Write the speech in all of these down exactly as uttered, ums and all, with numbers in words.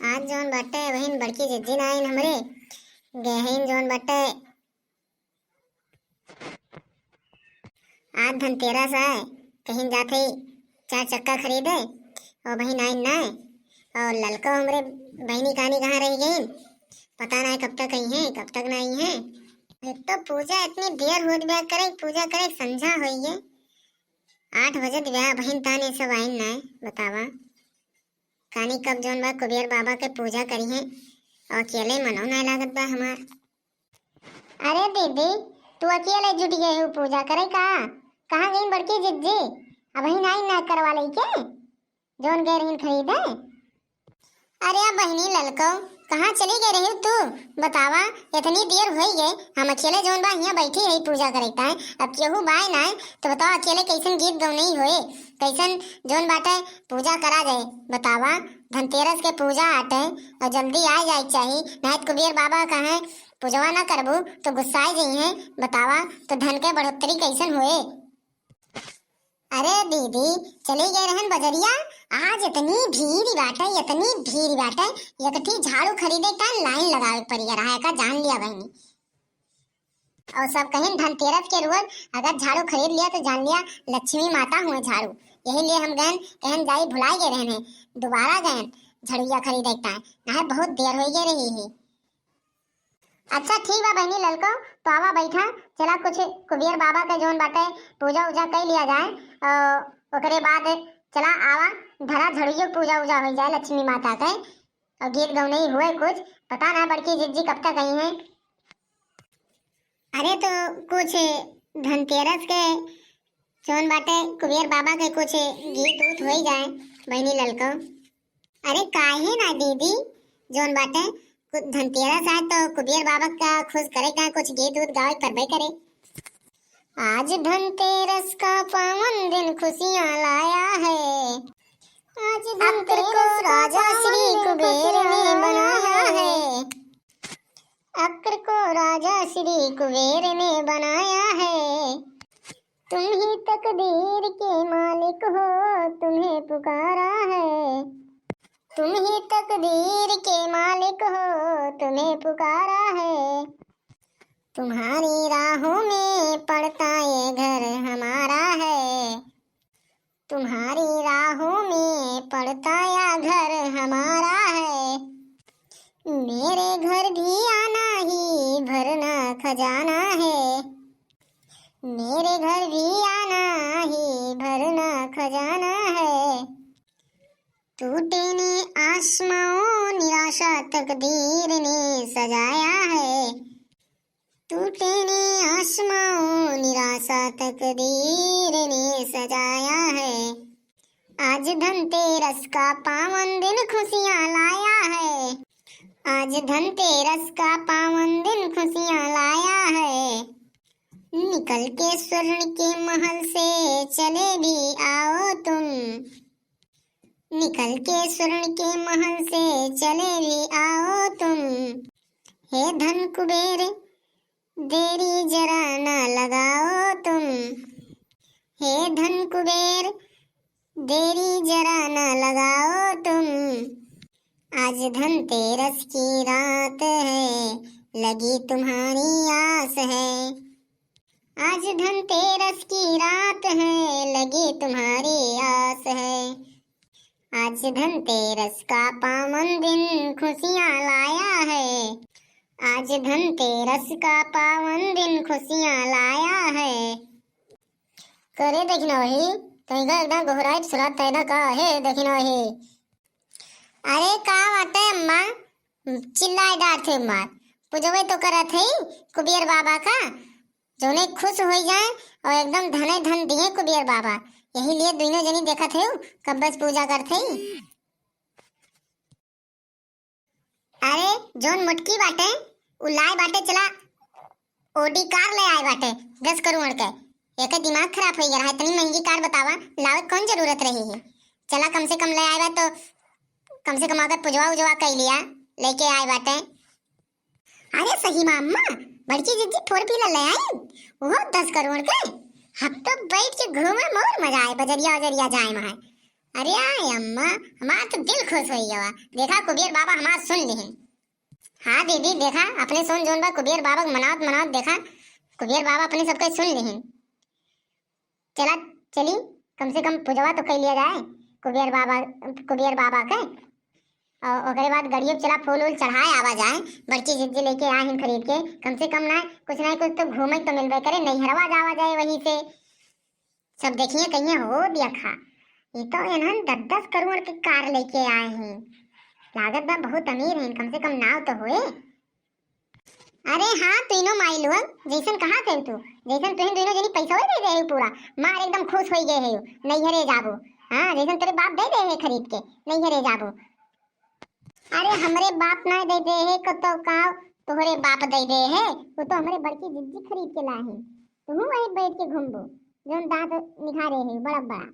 आज जौन बाटे, बहिन बड़की जिज्जी ना आइन हमरे, गहिन जौन बाटे, आज धनतेरस आए, कहिन जात हई चार चक्का खरीदे, और बहिन आइन ना, और ललको हमरे बहिनी कानी कहाँ रहि गइन, पता ना कब तक अइहैं, कब तक ना अइहैं। एक तो पूजा इतनी देर होत बा, करे पूजा करे संझा होइए, आठ बजे दिव्या बहिन ताने सब आइन ना, बतावा। कानी कब जौन बा कुबेर बाबा के पूजा करिहैं, और अकेले मनो ना लागत बा हमार। अरे दीदी, तू अकेले जुट गई हो पूजा करे का? कहाँ गई बड़की जिज्जी? अबहिन आई ना करवा लई के, जौन गए रहिन खरीदे। अरे बहिनी ललको, कहाँ चली गई रही तू? बतावा, इतनी देर होई गई, हम अकेले जौन बा हियाँ बैठी है पूजा करे ताई, अब केहू बाय नाय, तो बतावा अकेले कैसन गीत गौनई होए, कैसन जौन बाटे पूजा करा जाए, बतावा। धनतेरस के पूजा आटे और जल्दी आ जाए के चाही, नाय तो कुबेर बाबा कहे पूजवा ना करबू तो गुस्साए जइहैं, बतावा तो धन के बढ़ोतरी कैसन होए। अरे दीदी, चली गए रहन बजरिया, आज इतनी भीड़ बाटे, इतनी भीड़ बाटे, एक ठी झाड़ू खरीदे का लाइन लगावे के पड़ी रहा है का, जान लिया बहिनी। और सब कहिन धनतेरस के रोज अगर झाड़ू खरीद लिया तो जान लिया लक्ष्मी माता हुए झाड़ू, यही लिए हम गए, कहन जाई भुलाई गए रहन, दोबारा गए झाड़ुआ खरीदे का, ना बहुत देर हो गए रही है। अच्छा ठीक बा बहिनी ललको, तो आवा बैठा, चला कुछ कुबेर बाबा के जौन बाटे पूजा उजा कई लिया जाए, और ओकरे बाद चला आवा धरा झड़ियो पूजा उजा हो जाए लक्ष्मी माता के, और गीत गौनई हुए कुछ, पता ना बड़की जिज्जी कब तक आई हैं। अरे तो कुछ धनतेरस के जौन बाटे कुबेर बाबा के कुछ गीत उत हो जाए बहिनी ललको। अरे काहे ना दीदी, जौन बाटे कु-, धनतेरस आए तो कुबेर बाबा का खुश करे का कुछ गीत उत गावे परबे करे। आज धनतेरस का पावन दिन खुशियाँ लाया है, आज अक्र को धनतेरस का राजा श्री पावन दिन कुबेर खुशियाँ ने लाया बनाया है। है, अक्र को राजा श्री कुबेर ने बनाया है। तुम ही तकदीर के मालिक हो, तुम्हें पुकारा है। तुम ही तकदीर के मालिक हो, तुम्हें पुकारा है। तुम्हारी राहों में पड़ता ये घर हमारा है। तुम्हारी राहों में पड़ता या घर हमारा है। मेरे घर भी आना ही भरना खजाना है। मेरे घर भी आना ही भरना खजाना है। टूटे ने आसमां निराशा तकदीर ने सजाया है। टूटे ने आसमां निराशा तकदीर ने सजाया है। आज धनतेरस का पावन दिन खुशियाँ लाया है। आज धनतेरस का पावन दिन खुशियाँ लाया है। निकल के स्वर्ण के महल से चले भी आओ तुम। निकल के स्वर्ण के महल से चले भी आओ तुम। हे धन कुबेर, देरी जरा ना लगाओ तुम। हे धन कुबेर, देरी जरा ना लगाओ तुम। आज धनतेरस की रात है, लगी तुम्हारी आस है। आज धनतेरस की रात है, लगी तुम्हारी आस है। आज धनतेरस का पावन दिन खुशियाँ लाया है। आज धनतेरस का पावन दिन खुशियाँ लाया है। करे देखिन वही, तनिका एकदम गोहराइट सुनात है ना का है, देखिन वही। अरे का बाटे अम्मा, चिल्लाए डारत है मार, पूजवे तो करत है कुबेर बाबा का, जौने खुश हो जाए और एकदम धने धन दिए कुबेर बाबा। यही लिए दोनों जनी देखत है कब बस पूजा करत है। अरे जौन मोटकी बाटे, उ लाए बाटे, चला ओडी कार ले आए बाटे दस करोड़ के। एकर दिमाग खराब हो गया है, इतनी महंगी कार बतावा, लावे कौन जरूरत रही है? चला कम से कम ले आए बा तो कम से कम अगर पुजवा उजवा कई लिया, लेके आए बाटे। अरे सही मा अम्मा, बड़की जिज्जी फोर व्हीलर ले आई, वो दस करोड़ के। हम तो बैठ के घूमे में और मजा आए, बजरिया उजरिया जाए में। अरे आय अम्मा, हमार तो दिल खुश होइ गवा। देखा कुबेर बाबा हमार सुन लिहिन। हाँ दीदी, देखा अपने सोन जौन बा कुबेर बाबा के मनावत मनावत, देखा कुबेर बाबा अपने सबके सुन लिहिन। चला चली, कम से कम पूजवा तो कइ लिया जाए कुबेर बाबा, कुबेर बाबा के। और ओकरे बाद गड़ियो चला फूल उल चढ़ाए आवा जाए, बड़की जिज्जी लेके आहिन खरीद के, कम से कम ना कुछ ना कुछ तो घूमे तो मिलबे करे, नैहरवा जावा जाए वहीं से। सब देखिए कहिए हो देखा, ये तो इन्हन दस दस करोड़ के कार लेके आए हैं, लागत बा बहुत अमीर हैं, कम से कम नाव तो होए। अरे हाँ, तीनों माई लोग, जैसन कहा थे तू, जैसन तुहिन दोनों जनी पैसा दे दे है पूरा, मार एकदम खुश हो गए है, नैहरे जाबो। हाँ, जैसन तेरे बाप दे दे है खरीद के, नैहरे जाबो। अरे हमरे बाप ना दे दे है को तो का, तोहरे बाप दे दे है, वो तो हमरे बड़की जिज्जी खरीद के ला है। तुहू वही बैठ के घूमबो, जौन दांत निखारे है बड़ा बड़ा।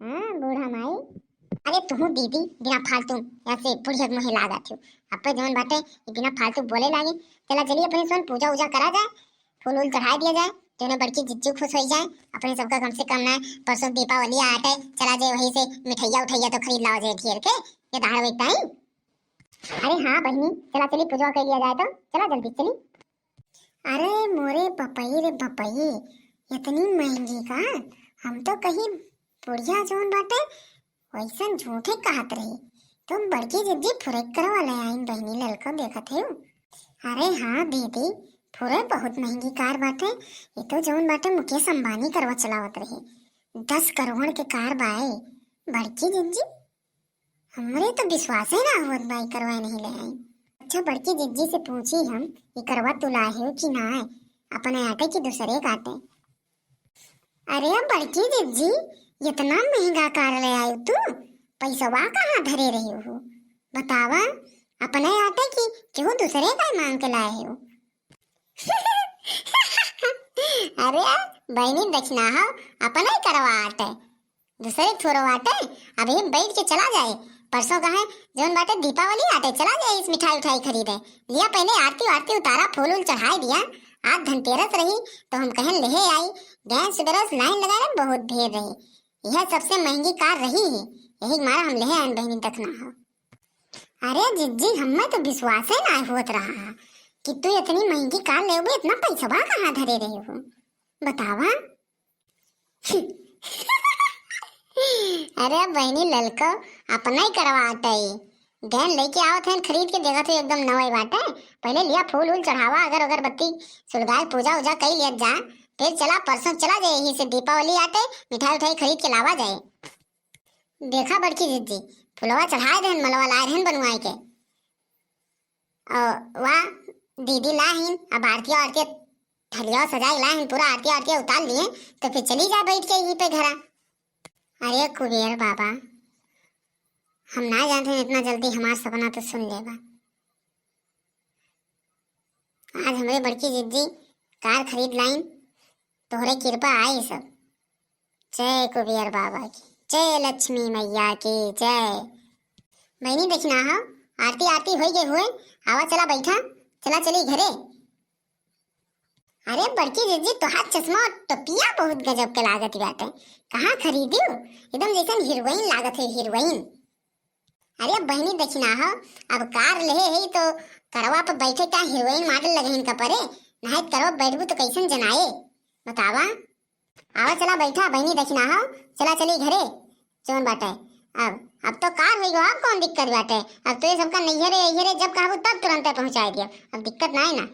हाँ बूढ़ा माई। अरे तुहू दीदी बिना फालतू ऐसे बुढ़िया के मुँहे लागत हो। अब पे जौन बाटे ये बिना फालतू बोले लागे। चला चली अपने सोन पूजा उजा करा जाए, फूल उल चढ़ाए दिया जाए, जौने बड़की जिज्जी खुश हो जाए। अपने सबका कम से कम ना परसों दीपावली आटे, चला जाए वहीं से मिठाइया उठाइया तो खरीद लावा जाए ढेर के, ये दाढ़ वेकता ही। अरे हाँ बहिनी, चला चली पूजा कर लिया जाए तो, चला जल्दी चली। अरे मोरे बपई रे बपई, इतनी महंगी का? हम तो कहीं बुढ़िया जौन बाटे वैसन झूठे कहत रही। तुम बड़की जिज्जी फुरेक करवा ले आइन बहिनी ललको देखत है। अरे हाँ दीदी, फुरे बहुत महंगी कार बाटे, ये तो जौन बाटे मुकेश अंबानी करवा चलावत रहे, दस करोड़ के कार बाए बड़की जिज्जी। हमरे तो विश्वासे ना होत बा, ई करवा नहीं ले आई। अच्छा बड़की जिज्जी से पूछी हम, ई करवा तू लाए हो कि ना, अपने आटे की दूसरे काटे। अरे बड़की जिज्जी, इतना महंगा कार ले आयु तू, पैसवा कहाँ धरे रही हो बतावा? अपने आटे की केहू दूसरे का मांग के लाए हो? अरे बहनी दक्षिणा हो, अपने ही करवा आटे, दूसरे थोड़ो आटे। अभी बैठ के चला जाए, परसों का है जौन बाटे दीपावली आटे, चला जाए इस मिठाई उठाई खरीदे। लिया पहले आरती वारती उतारा, फूल उल चढ़ाए दिया। आज धनतेरस रही तो हम कहन लेहे आई, गैस बरस लाइन लगा रहे, बहुत भीड़ रही। यह सबसे महंगी कार रही है, यही मारा हम लेहे आन बहनी दक्षिणा हो। अरे जिज्जी, हमें तो विश्वास है ना होत रहा है कि तू इतनी महंगी कार लेबे, इतना पैसवा कहाँ धरे रहे हो बतावा? अरे बहनी ललको, अपना ही करवात है। गहन लेके आवत हैं खरीद के, देखत हो एकदम नवाई बाटे। पहले लिया फूल उल चढ़ावा, अगर अगरबत्ती सुलगाए, पूजा उजा कई लिया जा, फिर चला परसों चला जाए यही से दीपावली आटे, मिठाई उठाई खरीद के लावा जाए। देखा बड़की जिज्जी, फुलवा चढ़ाए देहन, मलवा लाए रहन बनवाए के। और वाह, दीदी लाहिन, अब आरती आरती थलिया सजाए लाहिन, पूरा आरती आरती उतार लिए, तो फिर चली जा बैठ के यहीं पे घरा। अरे कुबेर बाबा, हम ना जानते हैं इतना जल्दी हमार सपना तो सुन लेबा। आज हमरे बड़की जिज्जी कार खरीद लाइन, तोहरे कृपा आई सब। जय कुबेर बाबा की, जय लक्ष्मी मैया की जय। बहनी दक्षिणा हो, आरती आरती होई गई हुए, आवा चला बैठा, चला चली घरे। अरे बड़की जिज्जी, तोहार चश्मा और टोपिया बहुत गजब के लागत बाटे, कहाँ खरीदियो? एकदम जैसन हीरोइन लागत है, हीरोइन। अरे बहनी दक्षिणा हो, अब कार लेहे है तो करवा पर बैठे का हीरोइन मॉडल लगहिन का परे, नहीं करवा बैठबू तो कैसन जनाए बतावा? आवा चला बैठा बहनी दक्षिणा हो, चला चली घरे। जौन बाटे अब, अब तो कार होई गो, अब कौन दिक्कत बाटे? अब तो ये सबका नैहरे अइहरे जब कहबू तब तुरंते पहुँचाए दिया, अब दिक्कत ना है ना।